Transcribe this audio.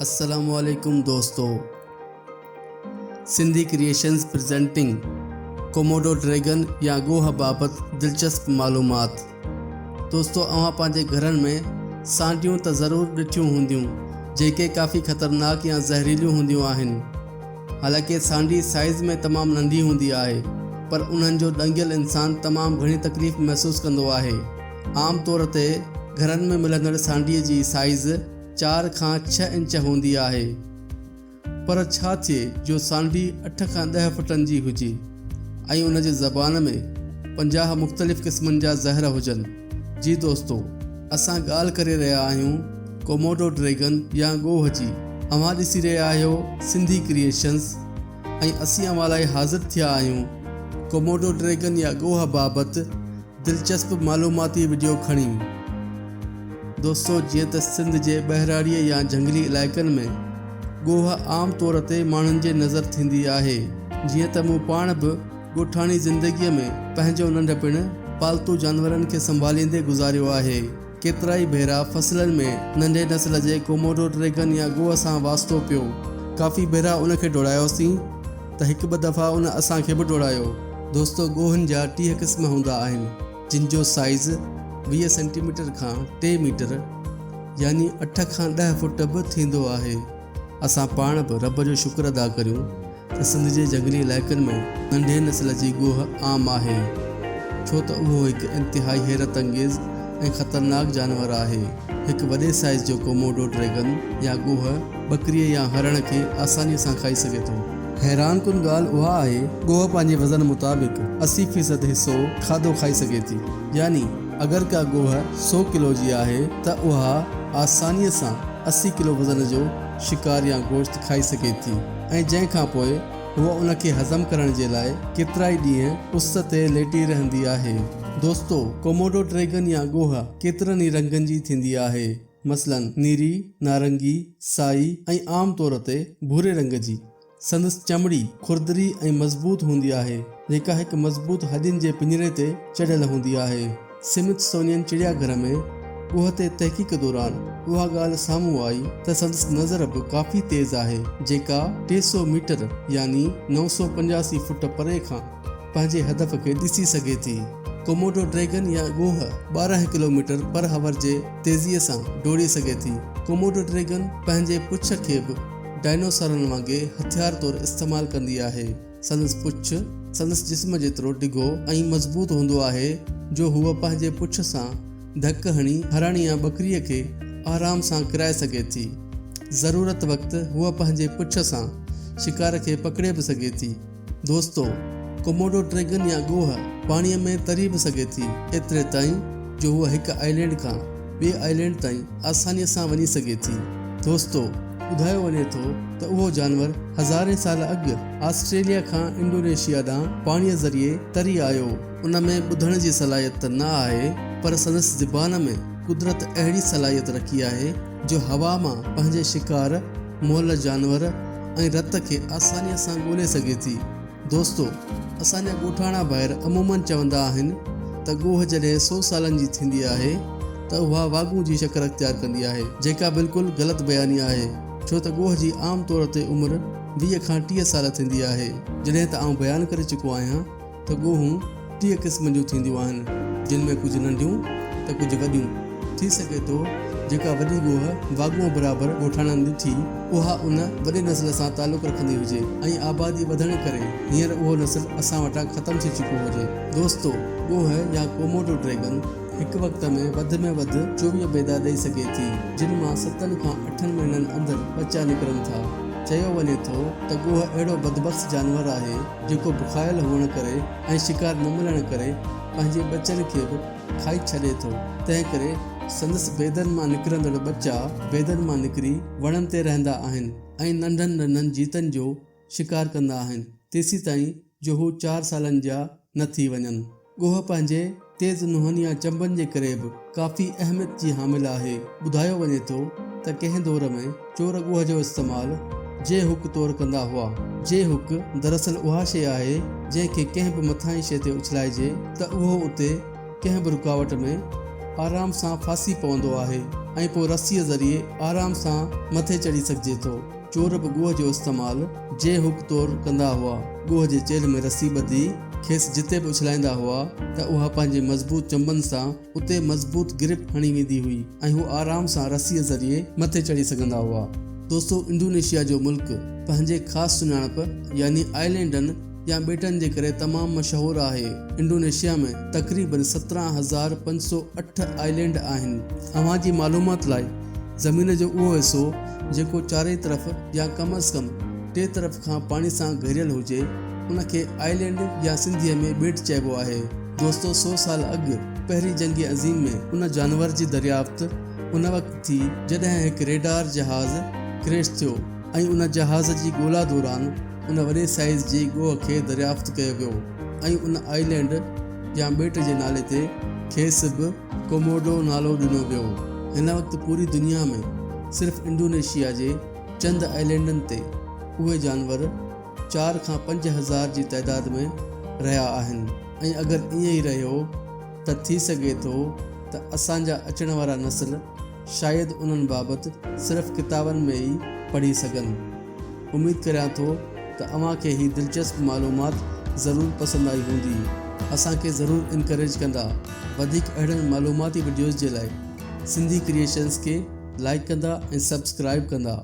السلام عليڪم دوستو Sindhi creations presenting Komodo dragon يا ڳوهه بابت دلچسپ معلومات دوستو اوهان پنهنجي گهرن ۾ سانڊيون ته ضرور ڏٺيون هونديون جيڪي ڪافي خطرناڪ يا زهريليون هونديون آهن حالانڪه سانڊي سائيز ۾ تمام ننڍي هوندي آهي پر انهن جو ڏنگيل انسان تمام گهڻي تڪليف محسوس ڪندو آهي. عام طور تي گهرن ۾ ملندڙ سانڊي جي سائيز چار کان ڇهه انچ هوندي آهي. پر ڇا ٿئي جو سانڊي اٺ کان ڏهه فٽن جي هجي ۽ ان جي زبان ۾ 50 مختلف قسمن جا زهر هجن. جي دوستو اسان ڳالهه ڪري رهيا آهيون ڪوموڊو ڊريگن يا ڳوهه جي. اوهان ڏسي رهيا آهيو سنڌي ڪريئيشنز ۽ اسين اوهان لاء حاضر ٿيا آهيون ڪوموڊو ڊريگن يا ڳوهه بابت دلچسپ معلوماتي وڊيو کڻي. دوستو جيئن ته سنڌ جي ٻهراڙيء يا جهنگلي علائقن ۾ ڳوهه عام طور تي ماڻهن جي نظر ٿيندي آهي جيئن ته مون پاڻ به ڳوٺاڻي زندگيء ۾ پنهنجو ننڍپڻ پالتو جانورن کي سنڀاليندي گذاريو آهي. ڪيترائي ڀيرا فصلن ۾ ننڍي نسل جي ڪوموڊو ڊريگن يا ڳوهه سان واسطو پيو. ڪافي ڀيرا ان کي ڊوڙايوسين ته هڪ ٻه دفعا ان اسان کي به ڊوڙايو. دوستو ڳوهن جا 30 قسم هوندا آهن جن جو سائيز 20 سينٽي ميٽر کان ٽي ميٽر يعني اٺ کان ڏهه فوٽ به ٿيندو آهي. اسان پاڻ به رب جو شڪر ادا ڪريون ته سنڌ جي جهنگلي علائقن ۾ ننڍي نسل جي ڳوهه عام آهي، ڇو ته اهو هڪ انتهائي حيرت انگيز ۽ خطرناڪ جانور آهي. هڪ وڏي سائيز جو ڪوموڊو ڊريگن يا ڳوهه ٻڪريء يا هرڻ کي آسانيء سان کائي سگهي ٿو. حيران ڪن ڳالهه اها آهي ڳوهه پنهنجي وزن مطابق 80 فيصد حصو کاڌو کائي سگهي ٿي، يعني اگر ڪا ڳوهه سو ڪلو جي آهي ته اها آسانيء سان 80 ڪلو وزن جو شڪار يا گوشت کائي سگهي ٿي ۽ جنهن کان پوء هوء ان کي هضم ڪرڻ جي لاء ڪيترائي ڏينهن اس تي ليٽي رهندي آهي. دوستو! ڪوموڊو ڊريگن يا ڳوهه ڪيترن ئي رنگن جي ٿيندي آهي، مثلاً نيري، نارنگي، سائي ۽ عام طور تي ڀوري رنگ جي. سندس چمڙي کردري ۽ مضبوط هوندي آهي، جيڪا هڪ مضبوط هڏين جي پڃري تي چڙهيل هوندي آهي. سمٿسونين چڙيا گهر ۾ ڳوهه تي تحقيق دوران اها ڳالهه سامهون آئي ته سندس نظر به ڪافي تيز آهي، جيڪا 300 ميٽر يعني 985 فوٽ پري کان پنهنجي هدف کي ڏسي سگهي ٿي. ڪوموڊو ڊريگن يا ڳوهه 12 ڪلوميٽر پر هاور جي تيزيء سان ڊوڙي سگهي ٿي. ڪوموڊو ڊريگن پنهنجي پڇ کي به ڊائنوسارن وانگي هٿيار طور استعمال ڪندي آهي. سندس پڇ سندس جسم جيترو ڊگهو ۽ مضبوط هوندو آهي جو هوء پنهنجي پڇ سان ڌڪ هڻي هرڻ يا ٻڪريء کي آرام سان ڪرائي سگهي ٿي. ضرورت وقت هوء پنهنجي پڇ سان شڪار کي پڪڙي به سگهي ٿي. دوستو! ڪوموڊو ڊريگن يا ڳوهه پاڻيء ۾ تري به سگهي ٿي، ايتري تائين جو هوء هڪ آئلينڊ کان ٻئي آئلينڊ تائين آسانيء سان وڃي سگهي ٿي. دوستو! ٻڌايو وڃي ٿو ته اهو جانور هزارين سال اڳ آسٽريليا کان انڊونيشيا ڏانهن پاڻيء ذريعي تري آيو. ان ۾ ٻڌڻ جي صلاحيت ته نه آهي، پر سندس زبان ۾ قدرت اهڙي صلاحيت رکي آهي جو هوا مان پنهنجي شڪار، مئل جانور ۽ رت کي آسانيء سان ڳولي سگهي ٿي. دوستو! اسان جا ڳوٺاڻا ڀائر عموماً چوندا آهن ته ڳوهه جڏهن سو سالن جي ٿيندي آهي ته اها واڳون جي شڪل اختيار ڪندي آهي، جيڪا بلڪل غلط بياني آهي، ڇو ته ڳوهه جي عام طور تي عمر 20 کان 30 سال ٿيندي آهي. جڏهن ته آئون بيان ڪري چڪو آهيان ته ڳوهون 30 قسم جون ٿينديون آهن، جن ۾ ڪجهه ننڍيون ته ڪجهه وڏيون. ٿي سگهي ٿو جيڪا وڏي ڳوهه واڳونء برابر ڳوٺاڻن ڏٺي، اها ان وڏي نسل سان تعلق رکندي هجي ۽ آبادي وڌڻ ڪري هينئر اهو نسل اسان وٽان ختم ٿي چڪو هجي. دوستو! ڳوهه يا ڪوموڊو ڊريگن هڪ وقت ۾ وڌ ۾ وڌ 24 بيدا ڏئي سگهي ٿي، جن مان ستن کان اٺن مهينن اندر ٻچا نڪرن ٿا. چيو وڃي ٿو ته ڳوهه اهڙو بدبخت جانور آهي، جيڪو بکايل هئڻ ڪري ۽ شڪار نه ملڻ ڪري پنهنجي ٻچن کي به کائي ڇڏي ٿو، تنهن ڪري سندس بيدن مان نڪرندڙ ٻچا بيدن مان نڪري وڻن تي رهندا آهن ۽ ننڍن ننڍن جيتن جو شڪار ڪندا آهن، تيسيتائين جو هو چار سالن جا نه ٿي وڃن. ڳوهه پنهنجي تيز نونهن يا چنبن جي ڪري به ڪافي اهميت جي حامل آهي. ٻڌايو وڃي ٿو ته ڪنهن دور ۾ چور ڳوهه جو استعمال جي هڪ طور ڪندا هئا. جي هڪ دراصل اها شيء آهي جنهن کي ڪنهن به مٿانهين شيء تي اڇلائجي ته اهو اتي ڪنهن به رڪاوٽ ۾ آرام سان ڦاسي پوندو آهي ۽ پوء رسيء ذريعي آرام سان مٿي چڙهي سگهجي ٿو. چور به ڳوهه جو استعمال جي هڪ طور ڪندا هئا. ڳوهه جي چيلهه ۾ رسي ٻڌي کيس جتي به اڇلائيندا هئا ته اها پنهنجي مضبوط چنبن سان اتي مضبوط گرپ هڻي ويندي هئي ۽ هو آرام سان رسيء ذريعي مٿي چڙهي سگهندا هئا. دوستو انڊونيشيا جو ملڪ پنهنجي خاص سڃاڻپ يعني آئلينڊن يا ٻيٽن جي ڪري تمام مشهور آهي. انڊونيشيا ۾ تقريبن 17508 آئلينڊ آهن. اوهان جي معلومات لاء زمين جو اهو حصو جيڪو چارئي طرف يا ڪم از ڪم ٽي طرف کان پاڻي سان گهيريل هجي ان کي آئلينڊ يا سنڌيء ۾ ٻيٽ چئبو آهي. دوستو سو سال اڳ پهرين جنگ عظيم ۾ ان جانور جي دريافت ان وقت ٿي جڏهن هڪ ريڊار جهاز ڪريش ٿيو ۽ ان جهاز جي ڳولا دوران ان وڏي سائيز جي ڳوهه کي دريافت ڪيو ويو ۽ ان آئلينڊ يا ٻيٽ جي نالي تي کيس به ڪوموڊو نالو ڏنو ويو. هن وقت پوري دنيا ۾ صرف انڊونيشيا جي چند آئلينڊن تي اهي جانور چار کان 5000 جي تعداد ۾ رهيا آهن ۽ اگر ائين ئي رهيو ته ٿي سگهي ٿو ته اسان جا اچڻ وارا نسل شايد انهن بابت صرف ڪتابن ۾ ئي پڙهي سگهن. اميد ڪريان ٿو ته اوهان کي هي دلچسپ معلومات ضرور پسند آئي هوندي. اسان کي ضرور انڪريج ڪندا. وڌيڪ اهڙن معلوماتي وڊيوز جي لاء سنڌي ڪريئيشنز کي لائيڪ ڪندا ۽ سبسڪرائيب ڪندا.